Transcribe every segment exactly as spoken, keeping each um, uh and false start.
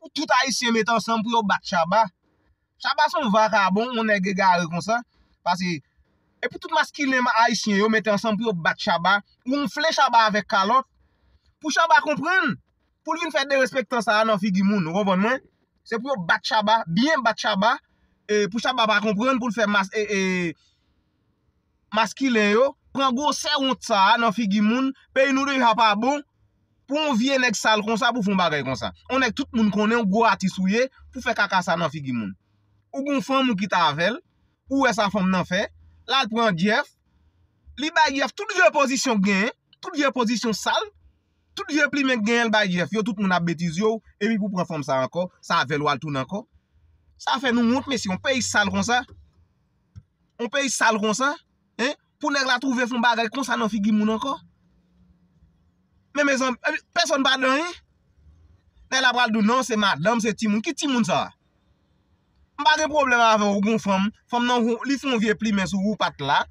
pou tout Ayisyen met ansanm pou yo bat Shabba. Shabba se yon vakabon, yon nèg egare konsa. Paske, e pou tout maskilen ayisyen yo met ansanm pou yo bat Shabba, wonfle Shabba avèk kalòt, pou Shabba konprann, pou l vin fè derespektan sa a nan figi moun, ou konprann mwen? Se pou yo bat Shabba, byen bat Shabba, e pou Shabba pa konprann, pou l fè mas, e, e, maskilen yo, pran gwosè wont sa a nan figi moun, peyi nou deja pa bon, pou yon vye nèg sal konsa, pou fè yon bagay konsa. Yon nèg tout moun konnen, yon gwo atis ou ye, pou fè kaka sa nan figi moun. Ou gon fanm ou kite avè l, ou wè sa fanm nan fè, l al pran Jeff, li bay Jeff tout vye pozisyon k genyen, tout vye pozisyon sal, tout vye plimen k genyen l bay Jeff yo, tout moun ap betize w, epi pou pran fanm sa ankò, sa avè l w al tounen ankò. Sa fè nou wont, mesye, yon peyi sal konsa. Yon peyi sal konsa, hein? Pou nèg la twouve fè yon bagay konsa nan figi moun ankò. Men mezanmi, pèsonn pa di anyen. Nèg la pral di w non, se madanm, se timoun. Ki timoun sa? M pa gen pwoblèm avè w, ou gon fanm. Fanm nan, li fè yon vye plimen sou ou, pa t la.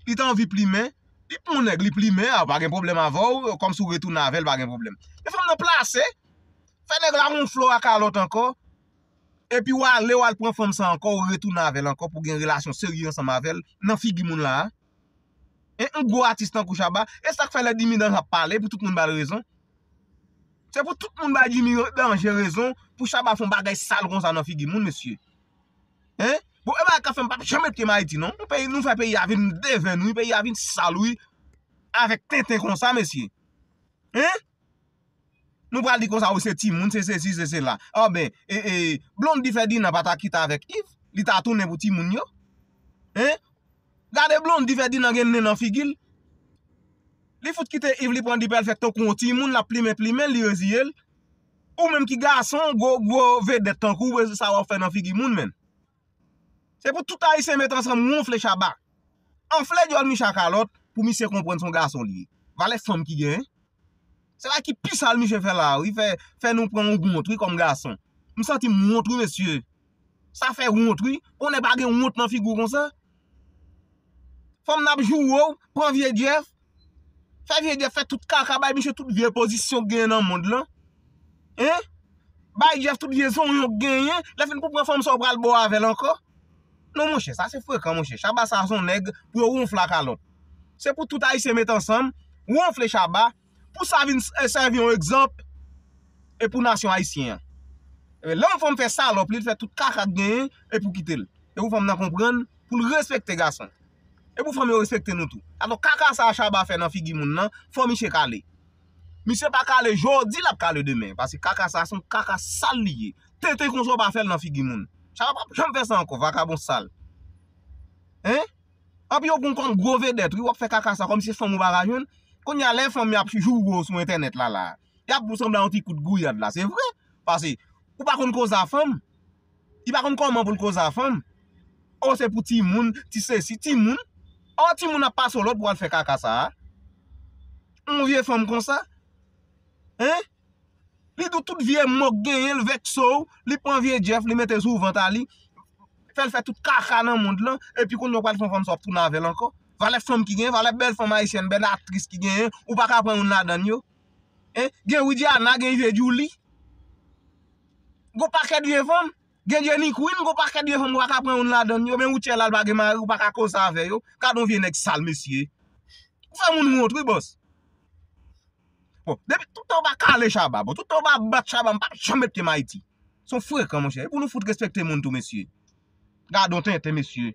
Li te anvi plimen. Li pran yon nèg, li plimen, a, pa gen pwoblèm avè w, kòmsi w retounen avè l, pa gen pwoblèm. Men fanm nan plase, fè nèg la wonfle w a kalòt ankò. Epi w ale, w al pran fanm sa ankò, w retounen avè l ankò pou gen relasyon serye ansanm avè l nan figi moun la a. E yon gwo atis tankou Shabba, e sa k fè lè Jimmy Danje ap pale pou tout moun ba l rezon. Se pou tout moun bay Jimmy Danje rezon, pou Shabba fè yon bagay sal konsa nan figi moun, mesye. Hein? Bon, e bagay k ap fè m p ap janm met pye m Ayiti, non. Nou peyi, nou fè peyi a vin devèn, wi, peyi a vin sal, wi. Avèk tenten konsa, mesye. Hein? Nou pral di konsa, wi, se timoun, se sesi, se sela. Anben, e, e, Blondy Ferdinand pa ta kite avèk Yves, li ta tounen pou timoun yo. Hein? Gade Blondy Ferdinand gen nen nan figi l. Li fout kite Yves, li pran dipè l fè tankou yon timoun, l ap plimen plimen, li reziye l. Ou menm ki gason, gwo, gwo vedèt tankou w, sa w ap fè nan figi moun, menn. Se pou tout Ayisyen met ansanm wonfle Shabba. Anfle dyòl misye a kalòt pou misye konprann se yon gason li ye. Valè fanm ki genyen. Se bagay ki pi sal misye fè la, wi. Fè, fè nou pran yon wont, wi, kòm gason. M santi m wont, wi, mesye. Sa fè wont, wi. Konnen pa gen wont nan figi w konsa. Fanm nan ap joure w, pran vye Jeff. Fè vye Jeff fè tout kaka, bay misye tout vye pozisyon k genyen nan mond lan. Hein? Bay Jeff tout vye zonyon k genyen, lè fini pou pran fanm sa w pral ba w avè l ankò. Non, monchè, sa se frekan, monchè. Shabba sa se yon nèg pou yo wonfle a kalòt. Se pou tout Ayisyen met ansanm, wonfle Shabba, pou sa vin s-, e, sèvi yon egzanp, e pou nasyon ayisyen an. Ebyen, lè yon fanm fè salòp li, li fè tout kaka k genyen, e pou kite l. E pou fanm nan konprann, pou l respekte gason. E pou fanm yo respekte nou tou. Alò, kaka sa a Shabba fè nan figi moun nan, fò misye kale. Misye pa kale jodi, l ap kale demen. Paske kaka sa a se yon kaka sal li ye. Tenten konsa w pa fè l nan figi moun. Shabba p ap janm fè sa ankò, vakabon sal. Hein? Anpi w gon kòm gwo vedèt, wi, w ap fè kaka sa kòmsi se fanm ou pa ka jwenn. Kounye a, lè fanm y ap joure w sou entènèt la, la, y ap sanble a yon ti kout gouyad la, se vre. Paske ou pa konn koze a fanm. Li pa konn kòman pou l koze a fanm. O, se pou timoun, ti sesi, timoun. O, timoun ap pase w lòd pou al fè kaka sa a. Yon vye fanm konsa. Hein? Li di w tout vye mò k genyen, l vèkse w, li pran vye Jeff, li mete sou vant a li, fè l fè tout kaka nan mond lan, epi kounye a w pral fè yon fanm sa w ap tounen avè l ankò. Valè fanm ki genyen, valè bèl fanm ayisyèn, bèl aktris ki genyen, ou pa ka pran youn ladan yo. Hein? Gen Widiana, gen vye Djouly. Gon pakèt vye fanm. Gen Jenny Queen, gon pakèt vye fanm, ou pa ka pran youn ladan yo. Men Rutshelle al pa gen mari, ou pa ka koze avè yo. Gad yon vye nèg sal, mesye. Ou fè moun wont, wi, bòs. Bon, depi toutan w pa kale Shabba, bon, toutan w pa bat Shabba, m p ap janm met pye m Ayiti. Se yon frekan, monchè. E pou nou fout respekte moun tou, mesye. Gad yon tenten, mesye.